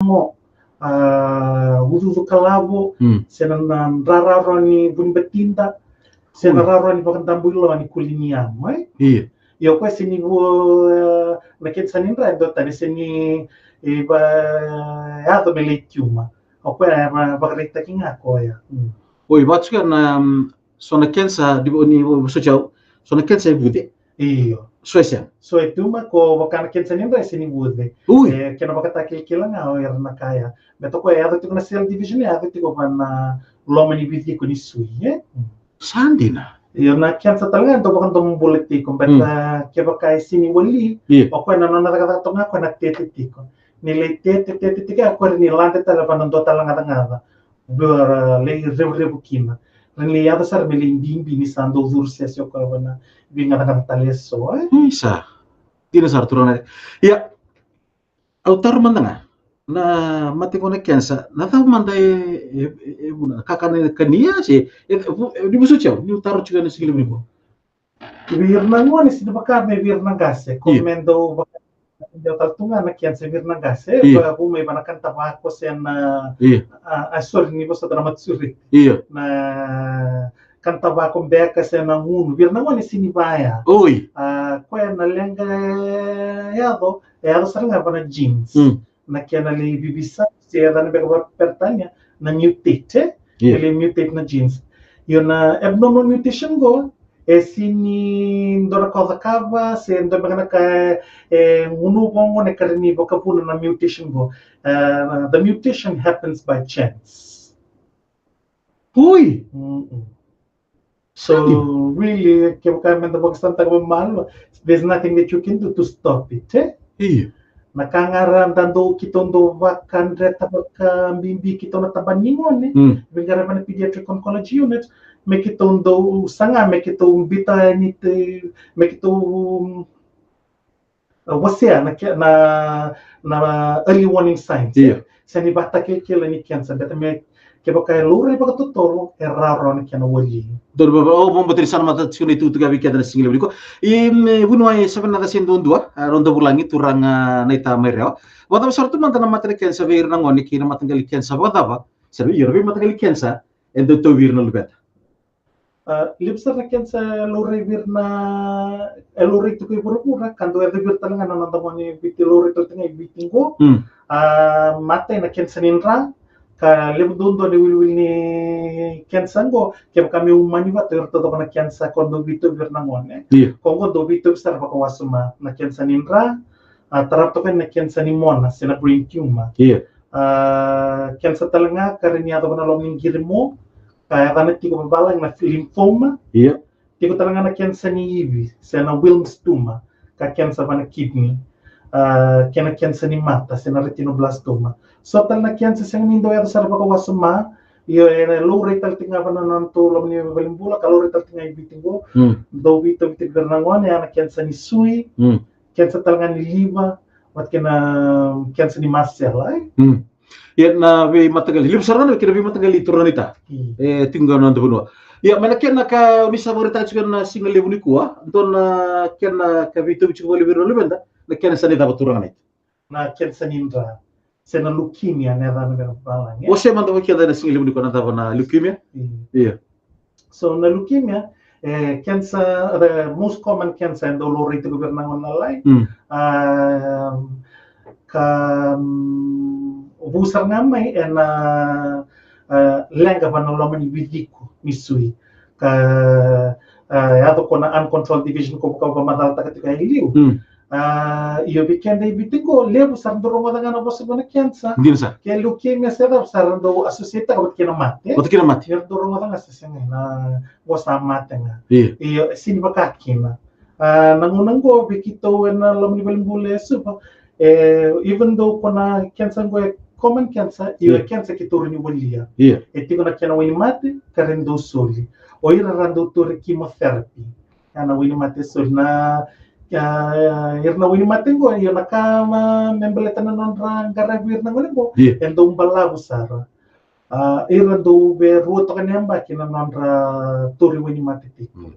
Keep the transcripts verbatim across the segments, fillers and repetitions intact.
yago, a, ucuucu kalavo, mm, se na, na rarawa ni vunibatida, se na, mm, rarawa ni vakadabu i loa ni kuli ni yago, e? Io. Io, o koya se ni vo, e, na kenisa ni dra e dua tani se ni, e, va, yaco me lai tiuma. O koya e va, vakaraitaki ga koya. Mm. Oi, vaka tiko na, mm, so na kenisa, ni, ni, so tiko, so na kenisa e vuce. Io. So e sega. So e tiuma, ko vaka na kenisa ni dra e se ni vuce. Ui. E, kena vakatakilakila ga o ira na ka ya. Me toka e yaco tiko na cell division, e yaco tiko va na loma ni viciko ni sui, e? Mm. Sa dina. Io, na kenisa tale ga e dau vakadomobula tiko, but, mm, a, kevaka e se ni wali, io, o koya na nona cakacaka toka ga o koya na tete tiko. Ni lai tete, tete tiko, o koya ni lade tale va na dua tale na gacagaca. Dua, a, lai revurevu kina. Ra ni lai yaco sara me lai bibi ni sa dau curu sese o koya va na veigacagaca tale eso, e? Isa. Dina sara turaga. Ia, au taro mada ga. Na mate qo na kenisa, na cava mada e, e, e, e vuna, kakana e kania se, e, e, vu-, e, ni vosoti au, niu taro tiko ena siga levu nikua. Vei ira na gone, se ni vaka me vei ira na qase, ko, io, me dau vaka, dau tale tu ga na kenisa vei ira na qase, io, va vu mai va na kanatavako se na, io, a, a, sorry, ni vosota na maturity. Io. Na kanatavako beka se na gunu, vei ira na gone se ni vaya. Oi. A, koya na leqa e yaco, e yaco sara ga va na genes. Mm. Na kena lai vivisa, se yacana beka vakaperitania na mutate, e? Io. E lai mutate na genes. Io, na abnormal mutation qo, e se ni dua na ka o cakava, se dua beka na ka e, e gunuva o gone ka rawa ni vakavuna na mutation qo. E, the mutation happens by chance. Ui! Mm-mm. So, really, kevaka meda vakasamataka vakamalua, there's nothing that you can do to stop it, e? Io. Na ka ga ra da dau, keitou dau vakadreta vakabibi keitou na tabana ni gone, mm, veiqaravi na pediatric oncology unit, me keitou dau saga, me keitou biuta ni te, me keitou, a, wasea na ke-, na, na early warning signs. Io. Se ni vakatakilakila ni kenisa, baleta me, kevaka e laurai vakatotolo, e rawarawa na kena wali. Donu vava, au vakabauta ni sa na mata tiko na itukutuku vei keda na siga levu nikua. I, me, vuniwai, sa vinaka se duadua, a, rau da vulagi, turaga Naita mai Rewa. Vakacava sara tu mada na mate ni kenisa vei ira na gone kei na mataqali kenisa vakacava? Sa vei ira, vei mataqali kenisa e dau tauvi ira na luveda. A, levu sara na kenisa e laurai vei ira na, e laurai tiko i vuravura, ka dau yaco vei ira tale ga na noda gone Viti, laurai tale ga i Viti qo. Mm. A, matai na kenisa ni dra, ka levu duadua na iwiliwili ni kenisa qo, kevaka me umani vata, ira taucoko na kenisa qo dau veitauvi ira na gone. Io. Ko qo dau veitauvi sara vakawasoma na kenisa ni dra, a, tarava toka na kenisa ni mona, se na brain tumor. Io. A, kenisa tale ga ka rawa ni yaco va na loma ni qirimo, ka yacana tiko vavalagi na lymphoma. Io. Tiko tale ga na kenisa ni ivi, se na Wilms tumor, ka kenisa va na kidney. A, kei na kenisa ni mata, se na retinoblastoma. So tale na kenisa sega ni dau yaco sara vakawasoma, io, e laurai tale tiko ga va na nodatou loma ni valenibula, ka laurai tale tiko ga i Viti qo. Mm. Dau veitauvi tiko vei ira na gone, ya na kenisa ni sui, mm, kenisa tale ga ni liva, vata kei na kenisa ni masela, e? Mm. Ia na veimataqali, levu sara ga na kena veimataqali, turaga Naita. Mm. E tiko ga na noda vanua. Ia, mai na kena ka ni sa vakaraitaka tiko na siga levu nikua, dua na kena ka veitauvi tiko vakalevu vei ira na luveda, na kenisa ni cava, turaga Naita? Na kenisa ni dra. Se na leukemia, na yacana me vavalagi. O se mada vei keda na siga levu nikua, na cava na leukemia? Mm. Io. So, na leukemia, e, kenisa, the most common cancer e dau laurai tiko vei ira na gone lalai. Mm. A, ka, mm, vu sara ga mai ena, a, leqa va na loma ni viciko ni sui. Ka, a, yaco ko na uncontrolled division ko vaka au vakamacalataka tiko e liu. Mm. A, io, vei keda i Viti qo, levu sa ra dau rogoca ga na vosa qo na kenisa. Dina sara. Ke leukemia se cava, sa ra dau associate-taka vata kei na mate. Vata kei na mate. Era dau rogoca ga se sega, na qo sa mate ga. Io. Io, e sega ni vaka kina. A, na gauna qo vei keitou ena loma ni valenibula e Suva, e, even though ko na kenisa qo e common cancer, io, e kenisa keitou rawa ni walia. Io. E tiko na kena wainimate, ka rawa ni dau soli. O ira ra dau tauri chemotherapy. A, na wainimate e soli na, a, ira na wainimate qo, io, na ka ma, me baleta na nodra qaravi ira na gone qo, io, e dau balavu sara. A, ira dau via rua toka na yabaki na nodra tauri wainimate tiko. Mm.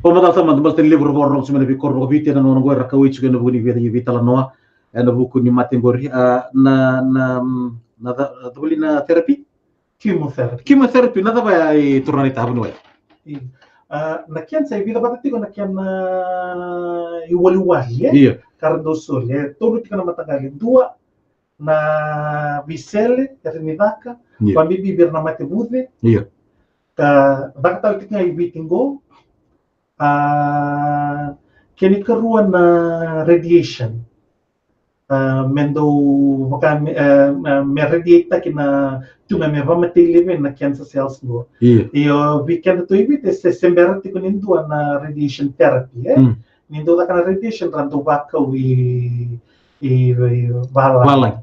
O, macala taumada, baleta ni levu ra vakarorogo tiko mai na veikoro vakaviti ena gauna qo, era kauwai tiko ena vuku ni vei, veitalanoa. ena vuku ni mate qori, a, na, na, na, na, na, na therapy? Chemotherapy. Chemotherapy, na cava ya i turaga ni tabu ni wai? I, a, na cancer e vica vata tiko na kena iwaliwali, e? Io. Ka ra dau soli, e tolu tiko na mataqali, dua na veisele, era ni caka, io, vakabibi vei ira na mate vuce. Io. Ka caka tale tiko ga i Viti qo, a, kena ikarua na radiation. A, me dau vaka me, e, e, me radiate taki na tumor me vakamatei laivi na cancer cells qo. Io. Io, vei keda tu i Viti se, se bera tiko ni dua na radiation therapy, e? Mm. Ni dau caka na radiation ra dau vakau i, i, i valagi. Valagi.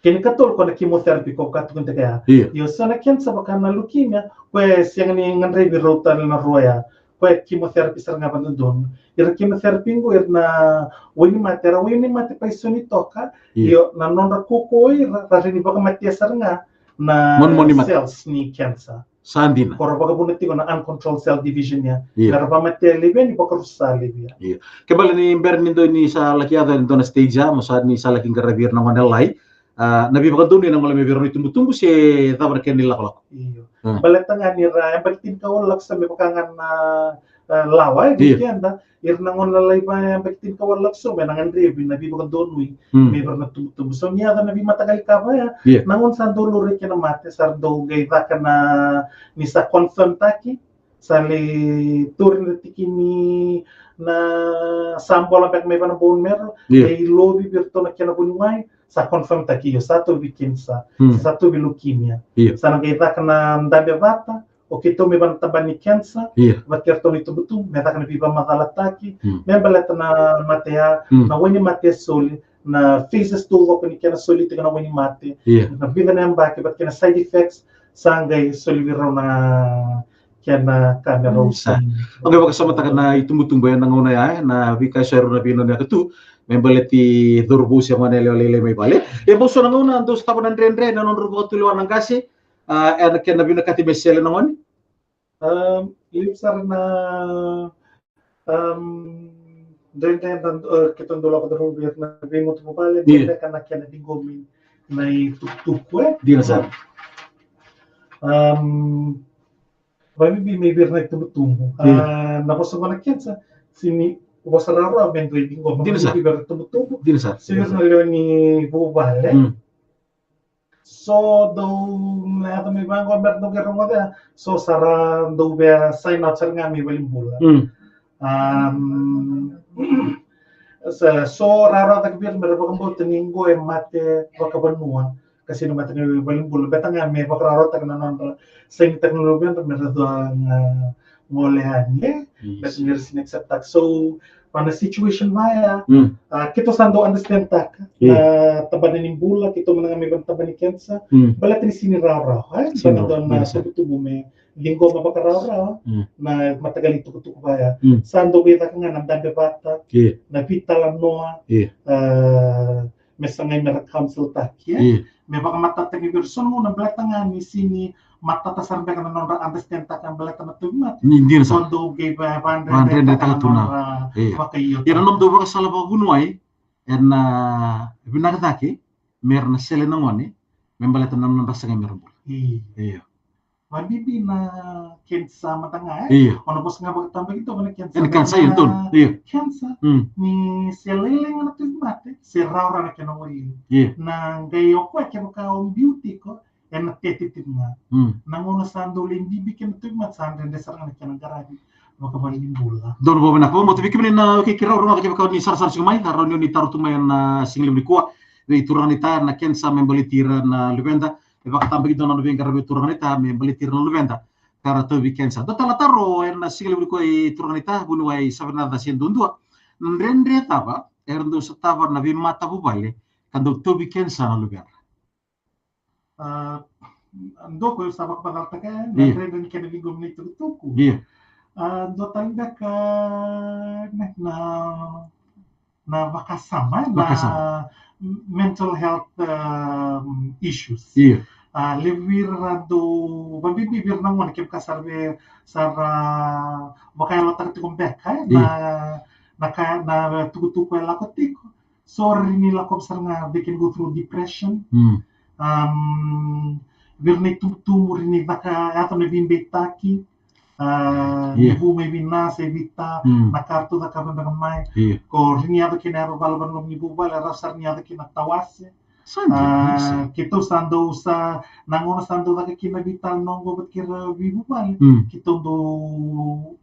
Kena ikatolu ko na chemotherapy ko ka tukuni tiko ya. Io. Io, so na cancer vaka na leukemia, ko e sega ni gadrevi rau tale na rua ya. Ko e chemotherapy sara ga vakadodonu. Ira chemotherapy qo, ira na wainimate, era wainimate paisoni toka. Io. Io, na nodra kaukaua, ra, ra rawa ni vakamatea sara ga na cells ni cancer. Sa dina. Ko ra vakavuna tiko na uncontrolled cell division ya. Io. Ka ra vakamatea laivi yani, vakarusa laivi yani. Io. Ke bale ni bera ni dua ni sa laki yaco e dua na stage ya, mo sa ni sa laki qaravi ira na gone lalai. A, na veivakadonui na gole mai vei rau na itubutubu se cava na kena ilakolako. Io. Mm. Baleta ga ni ra yabaki tinikawalu lako sobu me vaka ga na, e, lawa, e, vei keda. Ira na gone lalai va yabaki tinikawalu lako sobu, ena gadrevi na veivakadonui, mm, mai vei ira na tubutubu. So ni yaco na veimataqali ka va ya, io, na gone sa dau laurai kena mate, sa dau qai caka na, ni sa confirm taki, sa lai tauri na tiki ni na sa bola beka mai vei na bone marrow, io, lai lovi vei iratou na kena vuniwai, sa confirm taki, io, sa tauvi cancer, mm, sa tauvi leukemia. Io. Sa na qai caka na dabe vata o keitou mai vei na tabana ni cancer, io, vata kei iratou na itubutubu, me caka na veivakamacalataki, mm, me baleta na mate ya, mm, na wainimate e soli, na phases taucoko ni kena soli tiko na wainimate, io, na vica na yabaki, vata kei na side effects, sa qai soli vei rau na kena ka me rau sa. Mm. Au qai vakasamataka na itubutubu ena gauna ya, e, na veika eso e rau na veiyanuyaka tu me baleti cauravou se gone yalewa lailai mai vale. E bau so na gauna dau sotava na dredre ena nodrau vakatulewa na qase, a, ena kena vinakati me sele na gone? Am, levu sara na, am, dredre na, e, keitou dau lako curuma vei ira na veimatavuvale, io, dredre ka na kena ciqomi na itukutuku, e? Dina sara. Am, vakabibi mai vei ira na itubutubu. A, io, na vosa qo na cancer, sega ni vosa rawarawa me dua e ciqoma. Dina sara. Vakabibi vei ira na itubutubu. Dina sara. Se vei ira na lewe ni vuvale. Mm. So dau na yaco mai vaqo me ra dau qai rogoca, so sa ra dau via sign out sara ga mai valenibula. Mm. Am, sa, so rawarawa cake vei ira me ra vakabauta ni qo e mate vakavanua, ka sega ni mate ga mai valenibula. Baleta ga me vakarawarawataka na nodra sainitaka na luvedra me ra dau, a, gole yani, e? Yes. Baleta ni ra sega ni accept-taka. So, va na situation va ya, mm, a, keitou sa dau understand-taka, io, na tabana ni bula, keitou mada ga mai vei na tabana ni cancer. Mm. Baleta ni sega ni rawarawa, e? Sega ni rawarawa. Dua na, io, sa, itubutubu me ciqoma vakarawarawa, mm, na mataqali itukutuku va ya. Mm. Sa dau qai caka ga na dabe vata, io, na veitalanoa, io, a, me sagai me ra counsel-taki, e? Io. Me vakamatata ni vei ira so na gauna baleta ga ni sega ni matata sara beka na nodra understand-taka baleta na tauvimate. Ni dina sara. So dau qai va, vakadredretaka, vakadredretaka tu na nodra, io, vakaio. Ia na nomudou vakasala vakavuniwai, ena vinaka cake me ra na sele na gone me baleta na nodra sagai me ra bula. Io. Io. Vakabibi na cancer mada ga, e? Io. O na vosa ga vakatabakidua na cancer. Ena cancer, io, donu. Io. Cancer. Mm. Ni se lailai ga na tauvimate, se rawarawa na kena wali. Io. Na qai o koya kevaka o biu tiko, ena tete tiko ga. Mm. Na gauna sa dau lai bibi kina na tauvimate, sa dredre sara ga na kena qaravi vakavalenibula. Donu, vakavinaka. Vakabauta vei kemuni na, okay, keirau rogoca kevaka ni sarasara tiko mai, ka rawa ni oni taro tu mai ena sigalevu nikua vei turaga naita na cancer me baleti ira na luveda. E vakatabakidua na nona veiqaravi o turaga naita me baleti ira na luveda ka ra tauvi cancer. Dua tale na taro ena sigalevu nikua i turaga naita, vuniwai Savenaca Seduadua. Na dredre cava era dau sotava na veimatavuvale ka dau tauvi cancer na luvedra? A, dua ko au sa vakamacalataka, e, na, io, dredre ni kena ciqomi na itukutuku. Io. A, dua tale beka na, na, na vakasama, e, na, vakasama, mental health, um, issues. Io. A, levu vei ira dau, vakabibi vei ira na gone kevaka sa ra via, sa ra vakayalotaka tiko beka, e, io, na, na ka, na tukutuku e lako tiko. So rini lako sara ga, they can go through depression. Mm. Um, vei ira na itubutubu, rini caka, yaco na veibeitaki. Uh, yeah. Ni vu mai vina se vita, mm, na ka ratou cakava beka mai. Yeah. Ko rini yaco kina yaro vala vana loma ni vuvale, rawa sara ni yaco kina tawase. Sa dina, ah, sa. Keitou sa dau sa, na gauna sa dau caka kina veitalanoa oqo vata kei ira veivuvale. Mm. Keitou dau,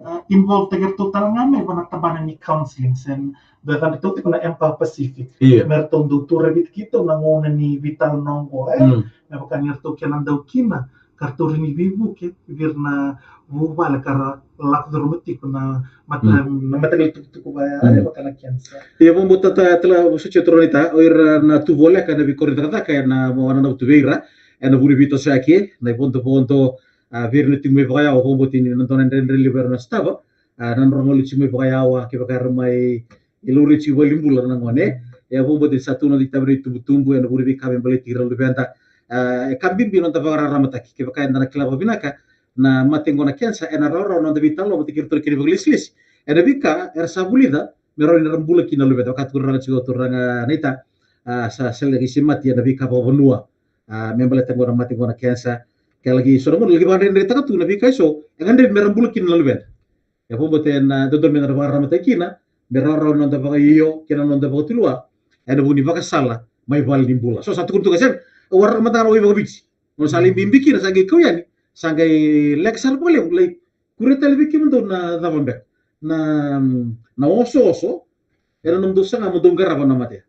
ah, involve taki iratou tale ga mai vana tabana ni counseling, se dau yacadratou tiko na Empower Pacific. Io. Me ratou dau turaga vei keitou na gauna ni veitalanoa oqo, e? Mm. Me vaka ni ratou kena dau kina, ka ratou rini veivuke vei ira na vuvale ka ra lako curuma tiko na mata, mm, na mataqali tukutuku vaya, mm, e vaka na cancer. Ia, vakabauta tale, vosoti turaga naita, o ira na tu voleka ena veikoro ni cakacaka, ena vanua tu vei ira, ena vuku ni veitosoyaki, na ivodovodo, a, vei ira na tiko mai vakayawa, vakabauta ni na dua na dredre levu era na sotava, a, na nodra gauna tiko mai vakayawa, kevaka era mai e laurai tiko valenibula na gone. E a vakabauta ni sa tu na noda itavi na itubutubu ena vuku ni veika me baleti ira na luveda. A, e ka bibi na noda vakararamataki. Kevaka eda na kila vakavinaka na mate qo na cancer, ena rawarawa na noda veitalanoa vata kei iratou na kena vakalesilesi ena veika era sa vulica me rawa ni ra bula kina na luveda. Vaka tukuna tiko o turaga naita, a, sa sega ni semati ena veika vakavanua, a, me baleta qo na mate qo na cancer. Ke laki so na gauna laki vakadredretaka tu na veika eso e gadrevi me ra bula kina na luveda. E vakabauta ena dodonu me na vakararamataki kina, me rawarawa na noda vakaio kei na noda vakatulewa ena vuku ni vakasala mai valenibula. So sa tukuna tu ga, sega, au waraka mada ga na wai vakaviti. Nona sa lai bibi kina, sa qai kau yani, sa qai leka sara vakalevu, lai kuria tale vei kemudou na cava beka na, na osooso ena nomudou saga mo dou qarava na mate.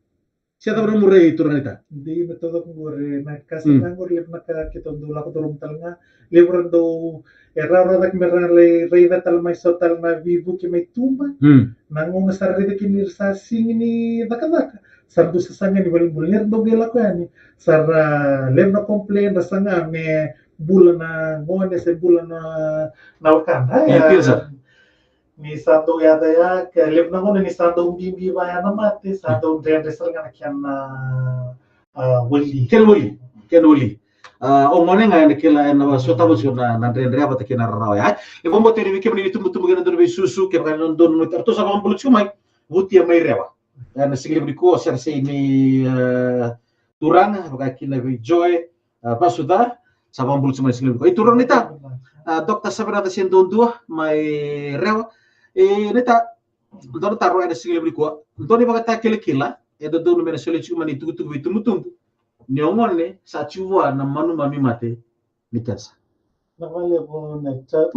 Se cava na muria, turaga naita? Dei na taucoko qori, na ka sa, mm, na qori levu na ka keitou dau lako curuma tale ga. Levu era dau, e rawarawa cake me ra lai raica tale mai so tale na veivuke mai tuba. Mm. Na gauna sa ra raica kina ni ra sa sega ni cakacaka, sa ra dau sasaga ni valenibula. Ni ra dau qai lako yani, sa ra, levu na complain, ra saga me bula na gone se bula na, na wekada. E, e, pia sara. Ni sa dau yaco ya, ke levu na gauna ni sa dau bibi vaya na mate, sa dau dredre sara ga na kena, a, wali. Kena wali, kena wali. A, o gone ga ena kila, ena sotava tiko na, na dredre vata kei na rarawa ya. E vakabauta ni vei kemuni na itubutubu kei na dodonu veisusu, kevaka e dodonu, ratou sa vakabula tiko mai, Vutia mai Rewa. Ena siga levu nikua, sere sei ni, e, turaga, vaka kina vei Joy, a, Vasuca, sa vakabula tiko mai na siga levu nikua. I turaga naita, a, Doctor Savenaca Seduadua mai Rewa. E, naita, dua na taro ena siga levu nikua. Dua na ivakatakilakila e dodonu me na solia tiko mai na itukutuku veitubutubu ni o gone sa tiko vua na manumanu ni mate ni cancer. Na vale vo na ta,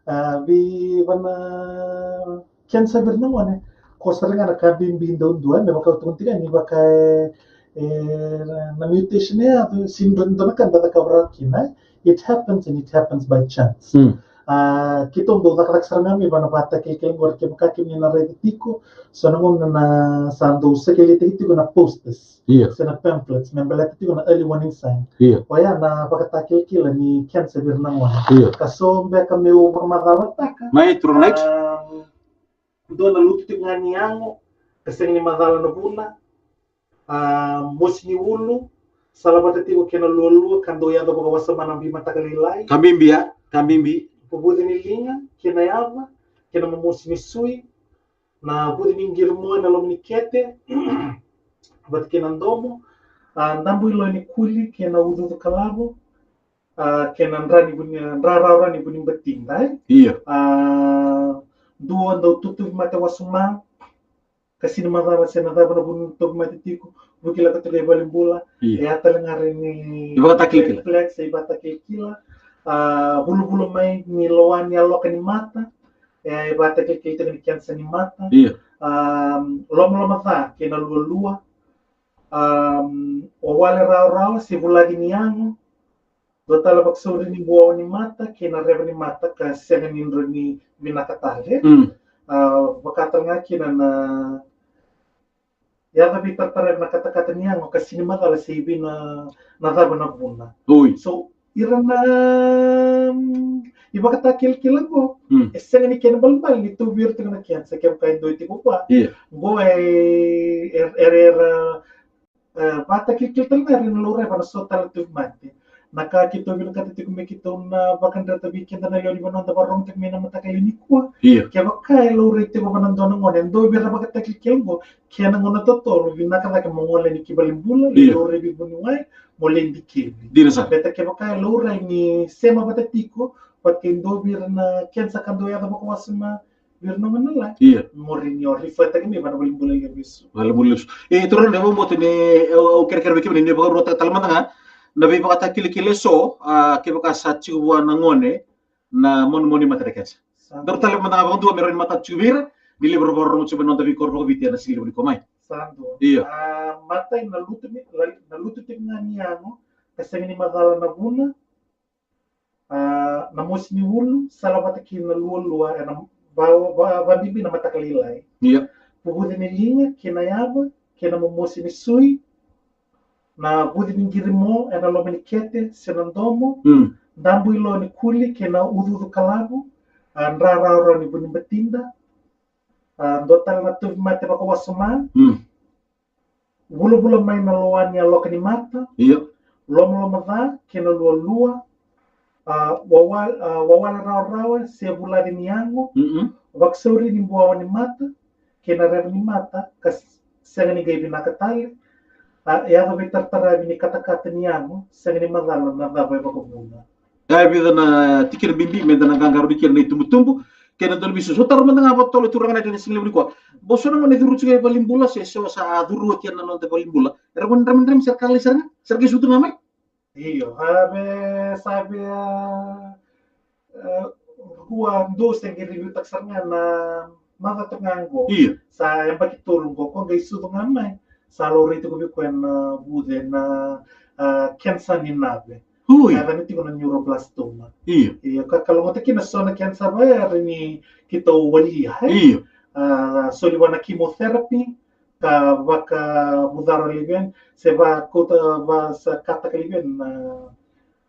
a, vei vana cancer vei ira na gone, ko sara ga na ka bibi duadua, me vaka au tukuna tiko ni vaka, e, na mutation e yaco, sega ni dua na ka da cakava rawa kina. It happens and it happens by chance. Mm. A, keitou dau cakacaka sara ga mai vana vakatakilakila qori, kevaka kemuni na raica tiko, so na gauna na sa dau circulate tiko na posters. Io. Se na pamphlets, me baleta tiko na early warning sign. Io. Oya na vakatakilakila ni cancer vei ira na gone. Io. Ka so beka meu vakamacalataka. Mai, turaga naita. Um, dua na lutu tiko ga ni yago, ka sega ni macala na vuna. A, mosi ni ulu, salavata tiko kei na lualua, ka dau yaco vakawasoma na veimataka lailai. Ka bibi, a, ka bibi. Vuvuci ni liga, kei na yava, kei na momosi ni sui, na vuci ni qirimoa ena loma ni kete, vata kei na domo, a, dabu i loya ni kuli, kei na ucuucu kalavo, a, kei na dra ni vu ni, dra rawarawa ni vu ni batida, e? Io. A, dua dau tutuvi mate wasoma, ka sega ni macala se na cava na vuna tauvimate tiko, vuki lako tiko i valenibula. Io. E a tale ga rai ni ivakatakilakila. Red flag se ivakatakilakila. A, vulavula mai ni lowa ni yaloka ni mata. E ivakatakilakila tiko ni cancer ni mata. Io. A, lomaloma ca kei na lualua. A, wawale rawarawa se vulagi ni yago. Dua tale vakasauri ni buawa ni mata kei na reva ni mata ka sega ni dro ni vinaka tale. Mm. A, vaka tale ga kina na yaca veitaratara na katakata ni yago ka sega ni macala se i vei na, na cava na vuna. Oi. So, ira na, mm, ivakatakilakila qo, mm, e sega ni kena balebale ni tauvi ira tiko na cancer, kevaka e dua e tiko vua. Io. Qo e, e, e, era, e, vakatakilakila tale ga ira na laureva na so tale na tauvimate. Na ka keitou vinakata tiko me keitou na vakadreta vei keda na lewe ni vanua da vakarorogo tiko mai na mataka lailai nikua. Ia. Kevaka e laurai tiko vua na dua na gone, e dua vei ira vakatakilakila oqo, kena gauna totolo, vinaka cake mo gole yani ki valenibula, ia, laurai vei vuniwai, mo lai dikevi. Dina sara. Baleta kevaka e laurai ni sema vata tiko, vata kei dua vei ira na kenisa ka dau yaco vakawasoma vei ira na gone lalai. Ia. Mo rawa ni o refer-taki mai vua na valenibula levu e Suva. Valenibula levu e Suva. E, turaga, na vakabauta ni, au, au kerekere vei kemuni ni vakaruataka tale mada ga na veivakatakilakila eso, a, kevaka sa tiko vua na gone na manumanu ni mate na kenisa. Sa dua. Daru taleva mada ga vakadua me rawa ni matata tiko vei ira, ni levu era vakarorogo tiko mai na noda veikoro vakaviti ena siga levu nikua mai. Sa dua. Ia. A, matai, na lutu ni, na lutu tiko ga ni yago, ka sega ni macala na vuna, a, na mosi ni ulu, salavata kei na lualua, ena va, va, vabibi na mataka lailai. Ia. Vuvuci ni liga, kei na yava, kei na momosi ni sui, na vuci ni qirimo ena loma ni kete se na domo, mm, dabu i lo ni kuli kei na ucuucu kalavu, a, dra rawarawa ni vunibatida, a, dua tale na tauvimate vakawasoma, mm, vulavula mai na lowa ni yaloka ni mata, ia, lomaloma ca kei na lualua, a, wawal-, a, wawale rawarawa se vulaci ni yago, mm-mm, vakasauri ni buawa ni mata, kei na reva ni mata, ka s-, sega ni qai vinaka tale, a, e yaco veitarataravi ni katakata ni yago, sega ni macala na cava e vakavuna. E vica na tikina bibi meda na qaqarauni kina na itubutubu kei na dau ni veisau. Sa taro mada ga vakatotolo, turaga, ena siga levu nikua. Bau so na gone e curu tiko e valenibula se so sa curu oti ena noda valenibula? Era gone drami, drami, se ra ka lai sara ga, se ra qai sucu ga mai? Io, a, vei, sa vei, a, e, rua, dua se qai review-taka sara ga na macawa toka ga qo. Io. Sa yabaki tolu qo, ko qai sucu ga mai. Sa laurai tiko vei koya na vuce na, a, kenisa ni nave. Ui. Ka yacana tiko na neuroblastoma. Io. Io, ka, ka logota kina so na kenisa vaya e rawa ni keitou walia, e? Io. A, soli vua na chemotherapy, ka vakavucaro laivi yani, se vakauta, vakasakataka laivi yani na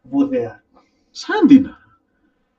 vuce ya. Sa dina.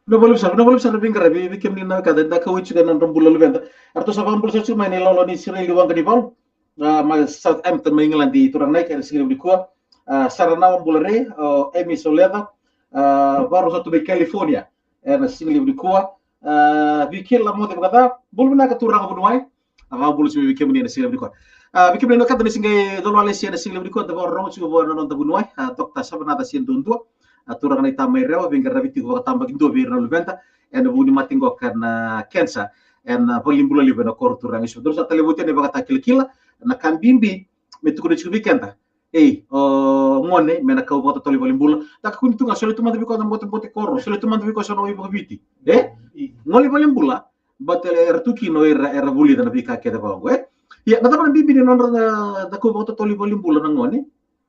Vinaka vakalevu sara, vinaka vakalevu sara na veiqaravi, vei kemuni na wekada eda kauwai tiko ena nodra bula luveda. Eratou sa vakabula sara tiko mai na ilawalawa ni Isireli Waqa ni Valu, a, mai Southampton, mai Igiladi, turaga Nike, ena siga levu nikua. A, Sara Nawabula Re, o Emi Soleca, a, vakarorogo sara tu mai California ena siga levu nikua. A, Vikila Moce Vakaca, bula vinaka turaga vuniwai. A, vakabula tiko vei kemuni ena siga levu nikua. A, vei kemuni na wekada ni se qai colo alesi ena siga levu nikua, da vakarorogo tiko vua na noda vuniwai, a, Doctor Savanaca Siaduadua. A, turaga na iTabu mai Rewa, veiqaravi tiko vakatabakidua vei ira na luveda ena vuku ni mate qoka na kenisa ena valenibula levu ena koro turaga e Suva. Daru sa taleva oti yani na ivakatakilakila, na ka bibi me tukuna tiko vei keda. Ei, o gone, me na kau vakatotolo i valenibula. Da kakua ni tu ga, solia tu mada vei koya na bote, bote koro, solia tu mada vei koya so na wai vakaviti. E? Io. Gole i valenibula, baleta era tu kina o ira era vulica na veika kece vaka oqo, e? Ia, na cava na bibi ni nodra na, na kau vakatotolo i valenibula na gone?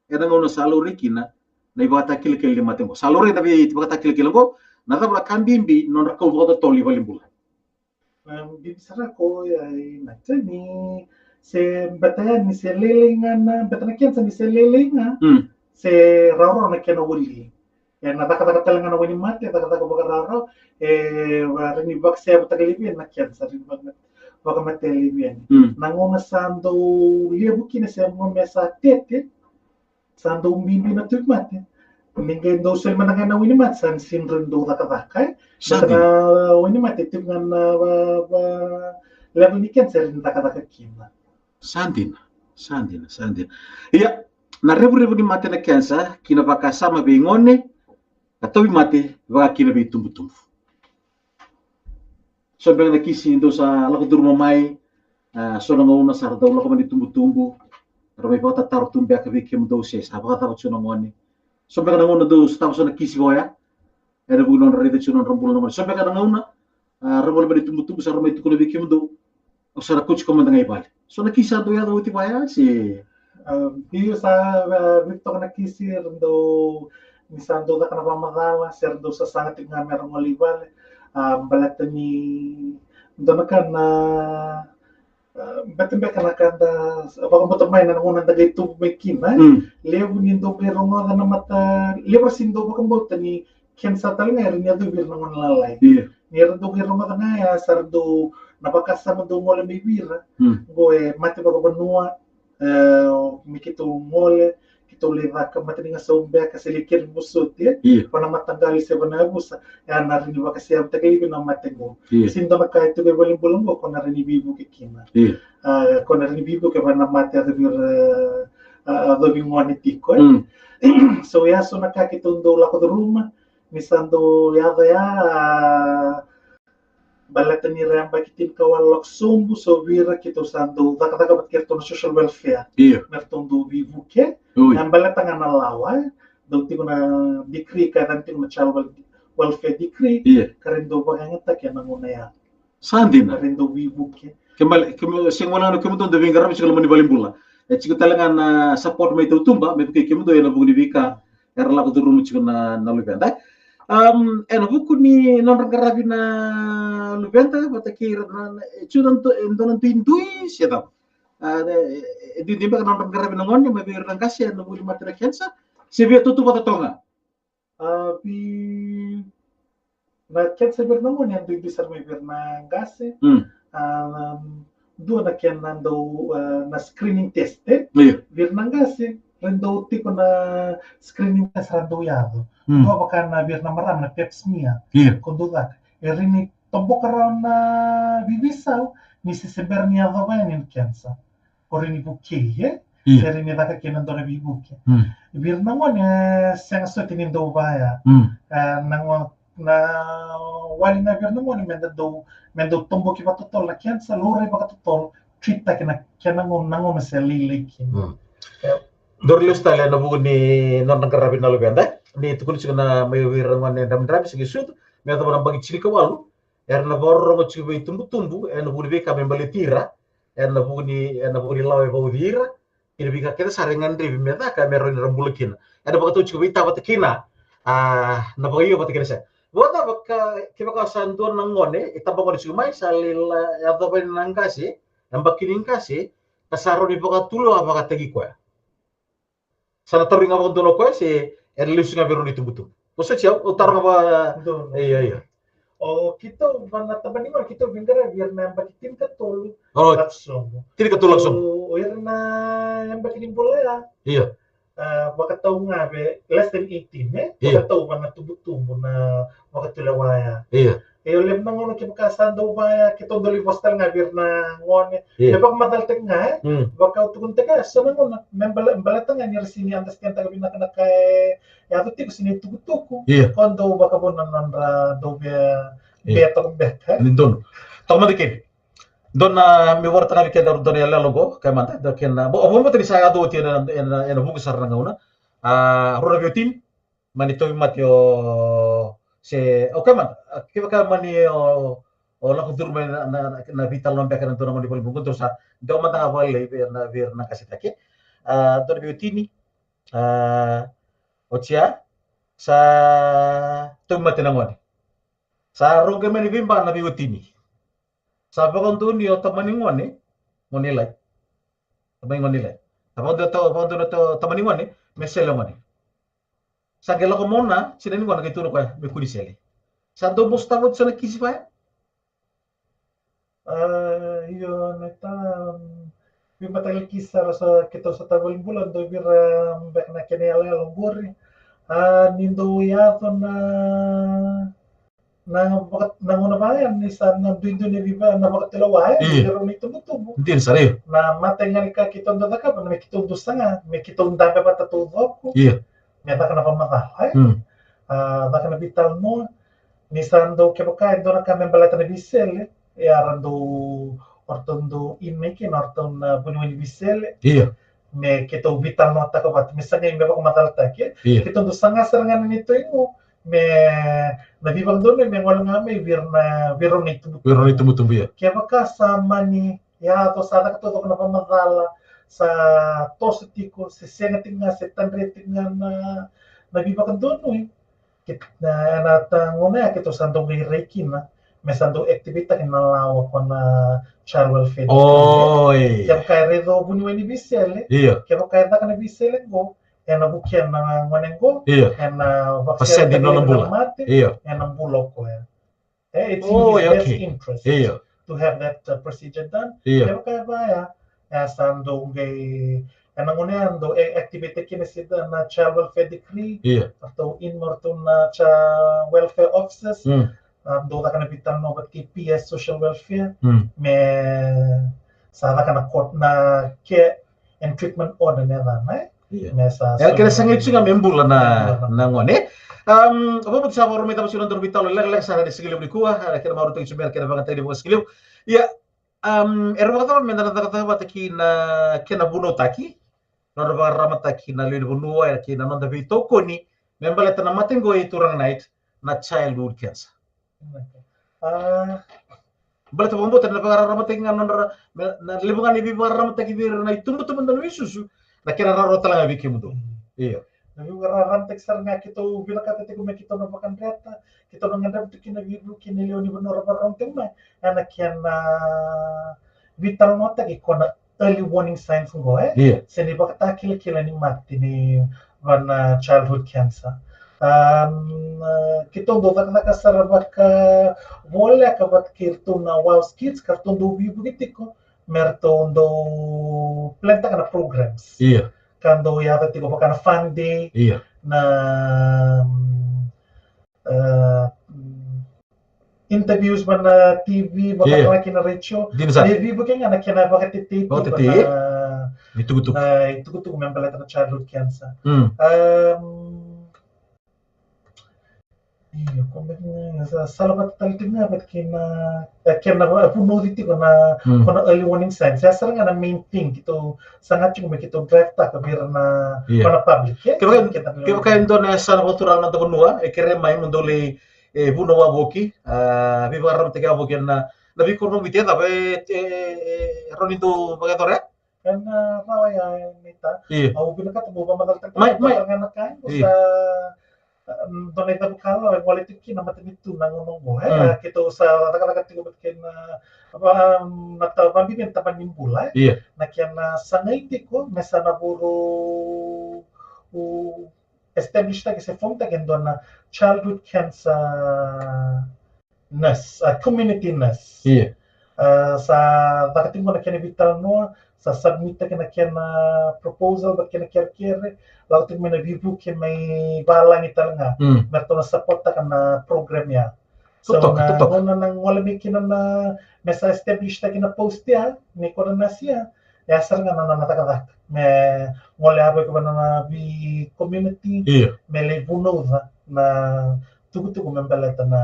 Ena gauna sa laurai kina na ivakatakilakila ni mate oqo. Sa laurai na vei, ivakatakilakila oqo, na cava na ka bibi ni nodra kau vakatotolo i valenibula? Na bibi sara ko ya i na tani, se beta ya ni se lailai ga na, beta na kenisa ni se lailai ga, mm, se rawarawa na kena wali. E na cakacaka tale ga na wainimate, cakacaka vakarawarawa, e rawa ni vakaseyavutaka laivi na kenisa, rawa ni vaka-, vakamatei laivi. Mm. Na gauna sa dau levu kina se gauna me sa tete, sa dau bibi na tauvimate. Ni qai dau soli mada ga na wainimate, sa ni sega ni dau cakacaka, e? Sa dina. Na wainimate, tiko ga na va, va, level ni kenisa e rawa ni cakacaka kina. Sa dina, sa dina, sa dina. Ia, na revurevu ni mate na kenisa, kei na vakasama vei gone, na tauvimate, vaka kina vei tubutubu. So beka na kisi dou sa lako curuma mai, a, so na gauna sa ra dau lako mai na itubutubu, ra mai vakatataro tu beka vei kemudou se sa vakacava tiko na gone. So beka na gauna dou sotava so na kisi vaya, ena vuku ni nodra raica tiko na nodra bula na gone. So beka na gauna, a, ra gole mai na itubutubu sa ra mai tukuna vei kemudou, o sa ra kauti koya mada ga i vale. So na kisi sa dau yaco oti vaya se? A, io sa, a, vei toka na kisi era dau, ni sa dau caka na vakamacala, se ra dau sasaga tiko ga me ra gole i vale. A, baleta ni dua na ka na, a, beka, beka na ka da vakabauta mai na gauna da qai tubu mai kina, e? Mm. Levu ni dau qai rogoca na mata, levu ra sega ni dau vakabauta ni kenisa tale ga e rawa ni yacovi ira na gone lalai. Io. Ni ra dau qai rogoca ga ya, sa ra dau, na vakasama dau gole mai vei ira. Mm. Qo e mate vakavanua, e, me keitou gole, tou lai caka mate ni gasau beka se lai kere vosoti, e? Io. Ko na mataqali se vanayavusa, e a na rawa ni vakaseavutaki laivi na mate qo. Io. Sega ni dua na ka e tu e valenibula qo ko na rawa ni veivuke kina. Io. A, ko na rawa ni veivuke va na mate a cavi ira, a, a cavi gone tiko, e? Mm. So, e a so na ka keitou dau lako curuma, ni sa dau yaco ya, a, baleta ni ra yabaki tinikawalu lako sobu, so vei ira keitou sa dau cakacaka vata kei ratou na social welfare. Io. Me ratou dau veivuke. Oi. Na baleta ga na lawa, e? Dau tiko na decree, ka yacana tiko na child wel-, welfare decree. Io. Ka ra dau vakayagataki ena gauna ya. Sa dina. Ka ra dau veivuke. Kemudou, kemudou, sega wale ga na kemudou dau veiqaravi tiko na loma ni valenibula. E tiko tale ga na support mai tautuba me vukei kemudou ena vuku ni veika era lako curuma tiko na, na luveda. Um, ena vuku ni nodra qaravi na luveda vata kei ira na, na, e tu na do-, e dua na duidui se cava? A, e, e duidui beka na nodra qaravi na gone mai vei ira na qase ena vuku ni mate na cancer? Se via tautauvata toka ga? A, vei na cancer vei ira na gone e duidui sara mai vei ira na qase. Mm. A, dua na kena dau, a, na screening test, e? Io. Vei ira na qase, ra dau tiko na screening test ra dau yaco. Mm. Dua vaka na vei ira na marama na pap smear. Io. Ko dau caka. E rawa ni toboka rawa na veiveisau ni se, se bera ni yacova yani na cancer. Ko rawa ni vukei, e? Io. Se rawa ni caka kina dua na veivuke. Mm. Vei ira na gone, e, sega soti ni dau vaya. Mm. E, na go-, na wali ga vei ira na gone me da dau, me dau toboki vakatotolo na cancer, laurai vakatotolo, treat-taki na kena gauna, na gauna se lailai kina. Mm. E. Dua na lesu tale ena vuku ni nodra qaravi na luveda, e? Ni tukuni tiko na mai vei ira na gone dramidrami se qai sucu, me yacova na yabaki tinikawalu, era na vakarorogo tiko vei tubutubu ena vuku ni veika me baleti ira, ena vuku ni, ena vuku ni lawa e vauci ira, kei na veika kece sara e gadrevi me caka me rawa ni ra bula kina. Ena vakatau tiko vei ta vata kei na, a, na vakaio vata kei na sega. Vakacava ka, kevaka sa dua na gone, e tabagone tiko mai, sa lai la, yacova yani na qase, yabaki ni qase, ka sa rawa ni vakatulewa vakataki koya. Sa na tarogi ga vakadua o koya se e lesu ga vei rau na itubutubu. Vosoti au, au taro ga vaka. Donu. Io, io. O keitou va na tabana ni gone keitou veiqaravi ira na yabaki tinikatolu. O, lako sobu. Tinikatolu lako sobu. O, o ira na yabaki ni bula ya. Io. A, vakatau ga vei less than eighteen, e? Io. Vakatau va na tubutubu na vakatulewa ya. Io. E, o levu na gauna kevaka sa dau vaya, keitou dau lai vosa tale ga vei ira na gone. Io. Me vakamacalataki ga, e? Mm. Vaka au tukunitaka, e so na gauna me bale-, baleta ga ni ra sega ni understand-taka vinaka na ka e yaco tiko se na itukutuku. Io. Ko dau vakavuna na nodra dau via, io, via toka beka, e? Ni donu. Toka mada kina. Dua na, me vakaraitaka vei kedaru dua na iyaloyalo qo, kaya mada, dua kena, bo, au vakabauta ni sa yaco oti ena, ena, ena vuku sara na gauna. A, rua na veiwatini, mani tauvimate o, se, o kaya mada, a, kevaka mani o, o lako curu mai na, na, na, na veitalanoa beka ena dua na gauna ni valenibula qo, dou sa, dou mada ga vakalailai vei ira na, vei ira na qasetaki. A, dua na veiwatini, a, oti ya, sa tauvimate na gone. Sa rau qai mani veiba na veiwatini. Sa vakadonuya o tamani gone, gone ilai. Tamani gone ilai. Sa vakadonuya, vakadonuya o tamani gone me sele gone. Sa qai lako mai o tinani gone qai tukuna o koya me kua ni sele. Sa dau mosotaka oti so na kisi vaya? A, io, na ta, mm, veimataqali kisi sara sa keitou sa tavali bula, dau vira, mm, beka na kena iyaloyalo qori. A, ni dau yaco na na vaka-, na gauna vaya ni sa na duidui ni viva na vakatulewa, e, io, ni rau na itubutubu. Dina sara, io. Na mata ga ni ka keitou dau cakava, me keitou dau saga, me keitou dabe vata taucoko. Io. Me caka na vakamacala, e. Mm. A, caka na veitalanoa, ni sa dau kevaka e dua na ka me baleta na veisele, e a ra dau, o ratou dau in mai kina, o ratou na vuniwai ni veisele. Io. Me keitou veitalanoataka vata, me sagai me vakamacalataki. Io. Keitou dau saga sara ga na neitou igu, me na veivakadonui me gole ga mai vei ira na, vei rau na itubutubu. Vei rau na itubutubu, io. Kevaka sa mani yaco sa caka taucoko na vakamacala, sa toso tiko, se sega tiko ga, se tadre tiko ga na, na veivakadonui. Ke, na, na ta gauna ya keitou sa dau qai rai kina, me sa dau activate-taki na lawa ko na child welfare. Oi. Kevaka e raica o vuniwai ni veisele, io, kevaka e caka na veisele qo, ena vukea na gone qo, io, ena vakasede na nona bula. Mate, io, ena bula o koya. E, it's in his best interest, io, to have that, uh, procedure done. Io. Kevaka e vaya, e sa dau qai Ena gauna ya dau activate kina se na child welfare decree. Ia. Ratou in me ratou na child welfare officers. Mm. Dau caka na veitalanoa vata kei P S social welfare. Mm. Me sa caka na court na care and treatment order na yacana, e? Ia. Me sa era kere sa qai tu ga me bula na, na gone. Um, vabauta sa vakarau mai cava tiko na nodaru veitalanoa lekaleka sara ena siga levu nikua, era kere marautaki tu me ra kere vakayagataki ni vakasigalevu. Ia, um, era vakacava me da na cakacaka vata kei na kena vunautaki, nodra vakararamataki na lewe ni vanua, era kei na noda veitokoni me baleta na mate qo e Turaga Night, na childhood cancer. A, baleta vakabauta na vakararamataki ga nodra, na, na levu ga ni veivakararamataki vei ira na itubutubu, na veisusu, na kena rawa tale ga vei kemudou. Mm. Io. Na veivakararamataki sara ga keitou vinakata tiko me keitou na vakadreta, keitou na gadreva tu kina veivuke ni lewe ni vanua ra vakarorogo tiko mai, ena kena veitalanoataki ko na early warning signs qo, e? Ia. Se na ivakatakilakila ni mate ni vana childhood cancer. Um, uh, keitou dau cakacaka sara vakavoleka vata kei iratou na WOWS Kids, ka ratou dau veivuke tiko me ratou dau plan-taka na programs. Ia. Ka dau yaco tiko vaka na fun day. Ia. Na, um, uh, mm, interviews vana T V, vaka, ia, vaka na radio. Dina sara. E veivuke ga na kena vakatetei, vakatetei, tiko na, e? Ni tukutuku. Na itukutuku me baleta na childhood cancer. Mm. Um, io, ko me sa, sa lavata tale tiko ga vata kei na, e, kena va-, vunauci tiko na, mm, ko na early warning signs. Ya sara ga na main thing keitou saga tiko me keitou drive-taka vei ira na, ia, vana public, e? Kevaka, kevaka e dua na yasana vakaturaga na noda vanua e kere mai mo dou lai, e, vunau wavoki, a, veivakararamataki wavoki ena, na veikoro vakaViti, e cava e, e, e rawa ni dou vakayacora? Ena, a, rawa ya, e, Naita. Io. Au vinakata meu vakamacalataka mai, mai, ga na ka qo, io, sa, a, dua na icavukalawa e gole tiko kina matanitu na gauna qo, e? Mm. A, keitou sa cakacaka tiko vata kei na, a, na ta-, vakabibi na tabana ni bula, e? Io. Na kena sagai tiko me sa na vuru, u, establish-taki se form-taki e dua na childhood cancer nurse, a, community nurse. Io. A, sa caka tiko na kena veitalanoa, sa submit-taki na kena proposal, vata kei na kerekere, lako tiko mai na veivuke mai valagi tale ga. Mm. Me ratou na support-taka na program ya. So, totoka, na totoka. Gauna na gole mai kina na, me sa establish-taki na post ya, ni ko na nurse ya, ya sara ga na, na, na cakacaka. Me gole yavoki vana na vei community, io, me lai vunauca na tukutuku me baleta na,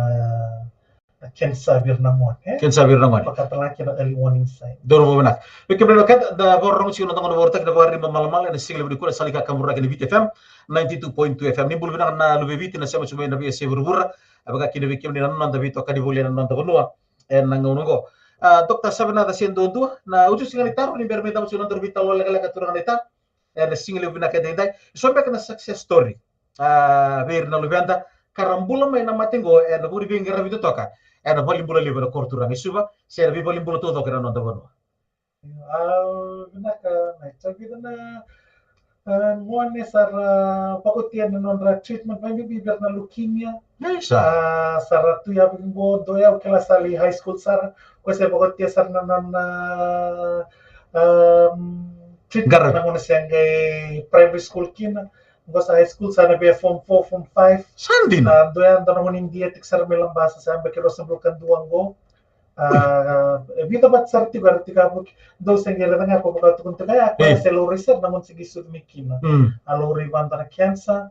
na cancer vei ira na gone, e? Cancer vei ira na gone. Vakatalega kina early warning sign. Donu vakavinaka. Vei kemuni na keda, da vakarorogo tiko na noda gauna vakarautaki na Vakararaba Malamala ena siga levu nikua ena sala ni kakaburaki ni Viti F M, ninety-two point two F M. Ni bula vinaka na luve i Viti na sema tiko mai na veiyasai vuravura. A, vaka kina vei kemuni na noda veitokani voli ena noda vanua ena gauna qo. A, Doctor Savenaca Seduadua, na utusi ga ni taro ni bera me cava tiko na nodaru veitalanoa lekaleka, turaga naita, ena siga levu vinaka edaidai. So beka na success story, a, vei ira na luveda ka ra bula mai na mate qo ena vuku ni veiqaravi totoka ena valenibula levu ena koro turaga i Suva se na veivalenibula taucoko ena noda vanua. A, vinaka, na, sa vica na, a, gone sa ra, a, vakaotia na nodra treatment, vakabibi vei ira na leukemia. Isa. A, sa ra tu yavoki qo, dua ya au kila sa lai high school sara, ko se vakaotia sara na, na, na, um, treatment. Qara. Na gone se qai primary school kina, qo sa high school sa na via form four, form five. Sa dina. A, dua ya, dua na gone Idia tiko sara mai Labasa, sa yabaki ruasagavulu ka dua qo. A, e vica vata sara tiko era tiko yavoki. Dou se qai raica ga ko vaka tukuna tiko ya, ko, e, se laurai sara na gone se qai sucu mai kina. Mm. A laurai vua na cancer,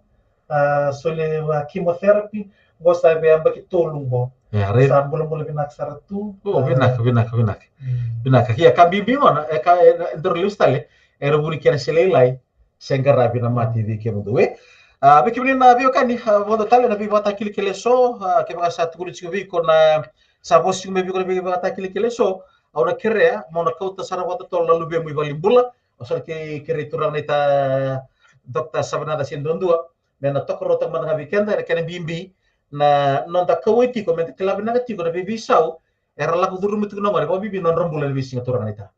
a, solia, a, chemotherapy, qo sa via yabaki tolu qo. E, right. Sa bulabula vinaka sara tu. O, a, vinaka, vinaka, vinaka. Mm. Vinaka. Ia, ka bibi gona, e ka, e, e dau lesu tale, era vuni kena se lailai se qaravi na mate vei kemudou, e. A, vei kemuni na veiwekani, a, vodo tale na veivakatakilakila eso, a, kevaka sa tukuni tiko vei iko na, sa vosa tiko mai vei iko na veivakatakilakila eso, au na kerea mo na kauta sara vakatotolo na luvemu i valenibula, au sa na ke-, kerei turaga naita Doctor Savenaca Seduadua me na tokaruataka mada ga vei keda ena kena bibi na noda kauwai tiko, me da kila vinaka tiko na veiveisau era lako curuma tiko na gone, vakabibi na nodra bula ena veisiga, turaga naita.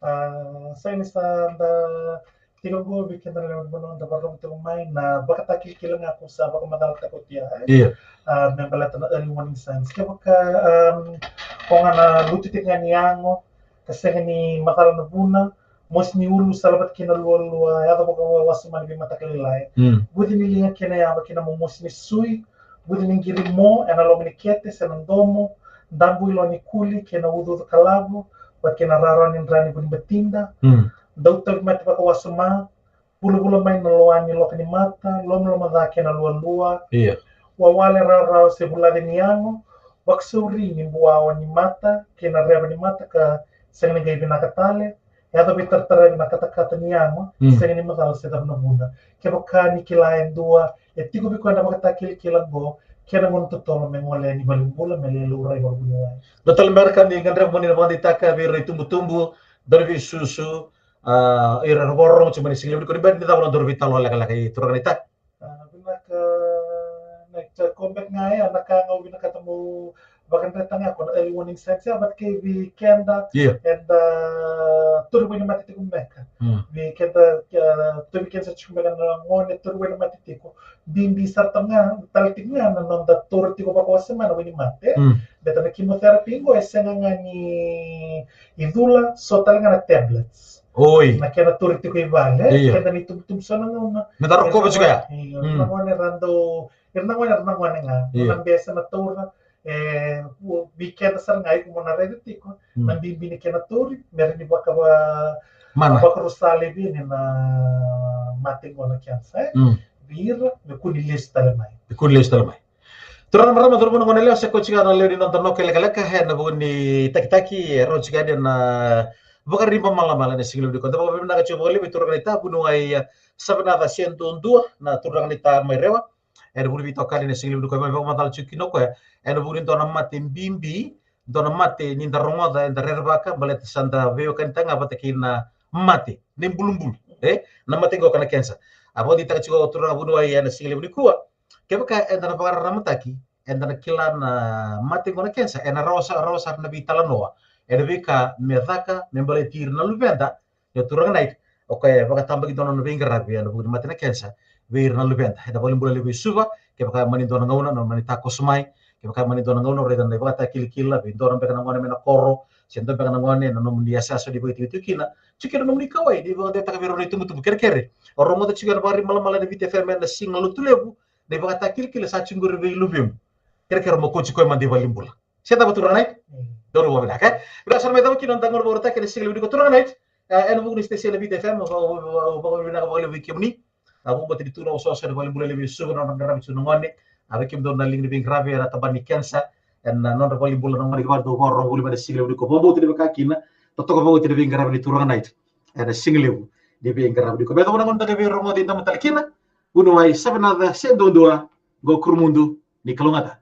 A, sa ini sa da tiko qo vei keda na lewe ni vanua da vakarorogo tiko mai, na ivakatakilakila ga ko sa vakamacalataka oti ya, e? Io. A, me baleta na early warning signs. Kevaka, um, ko ga na lutu tiko ga ni yago, ka sega ni macala na vuna, mosi ni ulu, salavata kei na lualua, yaco vakawasoma ni veimataka lailai. Mm. Vuci ni liga kei na yava kei na momosi ni sui, vuci ni qiri mo ena loma ni kete se na domo, dabu i lo ni kuli kei na ucuucu kalavu, vata kei na rawarawa ni dra ni vunibatida. Mm. Dau tauvimate vakawasoma, vulavula mai na loa ni loka ni mata, lomalomaca kei na lualua. Ia. Wawale rawarawa se vulaci ni yago, vakasauri ni buawa ni mata kei na reva ni mata ka sega ni qai vinaka tale, yaco veitarataravi na katakata ni yago, mm, sega ni macala se cava na vuna. Kevaka ni kila e dua e tiko vei koya na vakatakilikila oqo, kena gauna totolo me gole yani valenibula me lai laurai vakavuniwai. Dua tale beka ni gadreva mo ni na vakadeitaka vei ira na itubutubu, dau ni veisusu, a, ira era vakarorogo tiko mai na sigalevu nikua, ni bera ni cava na nodaru veitalanoa lekaleka, i turaga naita. A, vinaka, na ka, ko beka ga ya na ka ga au vinakata mo vakadreta ga, ko na early warning signs ya, vata kei vei keda, ia, eda tauri wainimate tiko beka. Mm. Vei keda, a, tauri keda sa tiko beka na gone tauri wainimate tiko. Bibi sara tale ga, tale tiko ga na noda tauri tiko vakawasoma na wainimate. Mm. Baleta na chemotherapy qo e sega ga ni cula, so tale ga na tablets. Oi. Na kena tauri tiko i vale, ia, keda na itubutubu so na gauna. Meda rokova tiko ya. Io, mm, na gone era dau, era na gone, era na gone ga. Ia. Na bese na taura, e, vei keda sara ga, iko mo na raica tiko. Mm. Na bibi ni kena tauri, me rawa ni vaka va-, mana, vakarusa laivi yani na mate qo na cancer, e? Mm. Vei ira, me kua ni lesu tale mai. Me kua ni lesu tale mai. Turaga, marama, cauravou, na goneyalewa, se ko tiko na lewe ni noda noke lekaleka ena vuku ni takitaki e rau tiko yani ena Vakariba Malamala ena sigalevu nikua. Da vakavinavinaka tiko vakalevu vei turaga naita, vuniwai, e, Savenaca Seduadua, na turaga naita mai Rewa. Ena vuku ni veitokani ena sigalevu nikua, mai vakamacala tiko kina o koya ena vuku ni dua na mate bibi, dua na mate ni da rogoca, eda rerevaka, baleta sa da veiwekanitaka ga vata kei na mate ni bulubulu, e? Na mate qo ka na cancer. A vakadeitaka tiko o turaga vuniwai ena sigalevu nikua, kevaka eda na vakararamataki, eda na kila na mate qo na cancer, ena rawa sa-, rawa sara na veitalanoa ena veika me caka me baleti ira na luveda. Ia turaga naita, o koya e vakatabakidua na nona veiqaravi ena vuku ni mate na cancer vei ira na luveda ena valenibula levu e Suva. Kevaka e mani dua na gauna, na mani takoso mai. Kevaka e mani dua na gauna, raica na ivakatakilakila vei dua beka na gone mai na koro, se dua beka na gone ena nomuni yasayasa ni vakatikitiki kina, tiko kina nomuni kauwai ni vakadeitaka vei rau na itubutubu. Kerekere o rogoca tiko ena Vakariba Malamala ena Viti FM ena Siga Lotulevu, na ivakatakilakila sa tiko qori vei luvemu. Kerekere mo kauti koya mada i valenibula. Se cava turaga naita? Mm. Donu vakavinaka, e? Vinaka sara mai cava kina na noda gauna vakarautaki ena sigalevu nikua turaga naita. E, ena vuku ni station na Viti FM, au vakavinavinaka vakalevu vei kemuni. Na vuku ni tu na osooso ena valenibula levu e Suva, na nodra qaravi tu na gone. A, vei kemudou na liga ni veiqaravi ena tabana ni cancer, ena nodra valenibula na gone, kevaka dou vakarorogo voli mai na sigalevu nikua, vakabauta ni vaka kina, totoka vakaoti na veiqaravi ni turaga naita ena sigalevu ni veiqaravi nikua. Me yacova na gauna da qai veirogoci dabe tale kina, vuniwai Savenaca Seduadua, qo Kurumudu, ni kalougata.